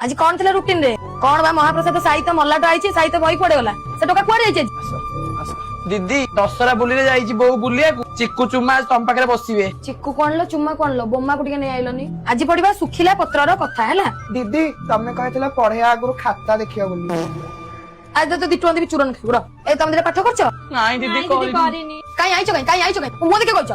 ଆଜି କଣ ଥିଲା ରୁଟିନ ରେ? କଣ ବା ମହାପ୍ରସାଦ ସାହିତ୍ୟ ମଲାଟ ଆଇଛି, ସାହିତ୍ୟ ବହି କୁଆଡେ ଗଲା? ସେ ଟୋକା କୁଆଡେ ଯାଇଛି ଆଜି? ଦିଦି, ଦଶହରା ବୁଲିରେ ଯାଇଛି ବୋଉ ବୁଲିବାକୁ। ଚିକୁ ଚୁମା ଆଜି ତମ ପାଖରେ ବସିବେ। ଚିକୁ କଣ ଲୋ, ଚୁମା କଣ ଲୋ, ବୋମାକୁ ଟିକେ ନେଇ ଆଇଲନି। ଆଜି ପଢିବା ଶୁଖିଲା ପତ୍ରର କଥା, ହେଲା? ଦିଦି, ତମେ କହିଥିଲ ପଢେଇବା ଆଗରୁ ଖାତା ଦେଖିବ ବୋଲି। ଆଜି ତ 2 ଟଙ୍କା ଦେବି, ଚୁରନ ଖାଇବୁ, ରହ। ଏ, ତମେ ଦିଟା ପାଠ କରୁଛ? ନାଇଁ ଦିଦି, କରିନି। କାଇଁ ଆଇଛ? କାଇଁ କାଇଁ ଆଇଛ? କାଇଁ ମୁହଁ ଦେଖି କହୁଛ?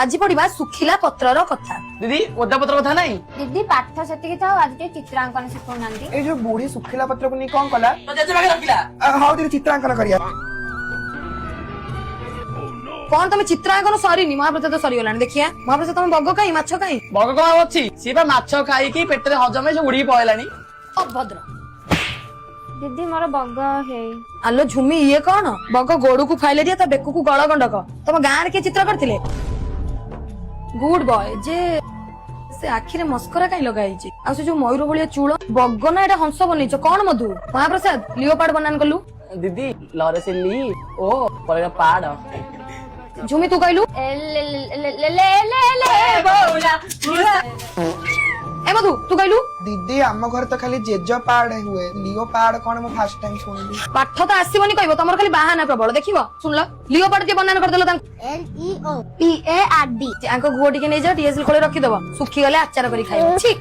ଆଜି ପଢିବା ଶୁଖିଲା ପତ୍ରର କଥା। ଦିଦି, ଓଦା ପତ୍ର କଥା ନାଇଁ? ଦିଦି, ପାଠ ସେତିକି ଥାଉ, ଆଜି ଟିକେ ଚିତ୍ରାଙ୍କନ ଶିଖଉନାହାନ୍ତି। ଏଇ ଯୋଉ ବୁଢୀ ଶୁଖିଲା ପତ୍ରକୁ ନେଇ କଣ କଲା? ତୋ ଜେଜେ ପାଖରେ ରଖିଲା। ହଉ ଦିଦି, ଚିତ୍ରାଙ୍କନ କରିବା। କଣ ତମେ ଚିତ୍ରାଙ୍କନ ସରିନି? ମହାପ୍ରସାଦ ସରିଗଲାଣି। ଦେଖିଆ ମହାପ୍ରସାଦ, ତମ ବଗ କାଇଁ? ମାଛ କାଇଁ? ବଗ କଣ ଅଛି? ସିଏ ବା ମାଛ ଖାଇକି ପେଟରେ ହଜମ ହେଇ ସବୁ ଉଡିକି ପଳେଇଲାଣି। ଅଭଦ୍ର। ଦିଦି, ମୋର ବଗ ହେଇ। ଆଲୋ ଝୁମି, ଇଏ କଣ? ବଗ ଗୋଡକୁ ଫାଇଲେରିଆ, ତା ବେକକୁ ଗଳ ଗଣ୍ଡକ। ତମ ଗାଁରେ କିଏ ଚିତ୍ର କରିଥିଲେ? ଗୁଡ ବୟ ଯେ, ସେ ଆଖିରେ ମସ୍କରା କାଇଁ ଲଗା ହେଇଛି? ଆଉ ସେ ଯୋଉ ମୟୂର ଭଳିଆ ଚୂଳ, ବଗ ନା ଏଟା ହଂସ ବନେଇଛ କଣ? ମଧୁ ମହାପ୍ରସାଦ, ଲିଓପାର୍ଡ ବନାନ କଲୁ। ଦିଦି, ଲରେ ସେ ଲି ଓ ପରେ ପାଡ। ଝୁମି, ତୁ କହିଲୁ। ଏଲ ଲେ ଲେ ଲେ ଲେ ବଉଳା। ଏ ମଧୁ, ତୁ କହିଲୁ। ଦିଦି, ଆମ ଘରେ ତ ଖାଲି ଜେଜ ପାଡ ହୁଏ। ଲିଓ ପାଡ କଣ, ମୁଁ ଫାର୍ଷ୍ଟ ଟାଇମ ଶୁଣିଲି। ପାଠ ତ ଆସିବନି କହିବ, ତମର ଖାଲି ବାହାନା ପ୍ରବଳ। ଦେଖିବ, ଶୁଣିଲ, ଲିଓପାର୍ଡ ଟିକେ ବନାନ କରିଦେଲ ତାଙ୍କୁ। L E O P A R D. ଆଙ୍କ ଘୁଅ ଟିକେ ନେଇଯାଅ, ଡିଏସଏଲ ଖୋଳି ରଖିଦବ, ଶୁଖିଗଲେ ଆଚାର କରି ଖାଇବ। ଛି।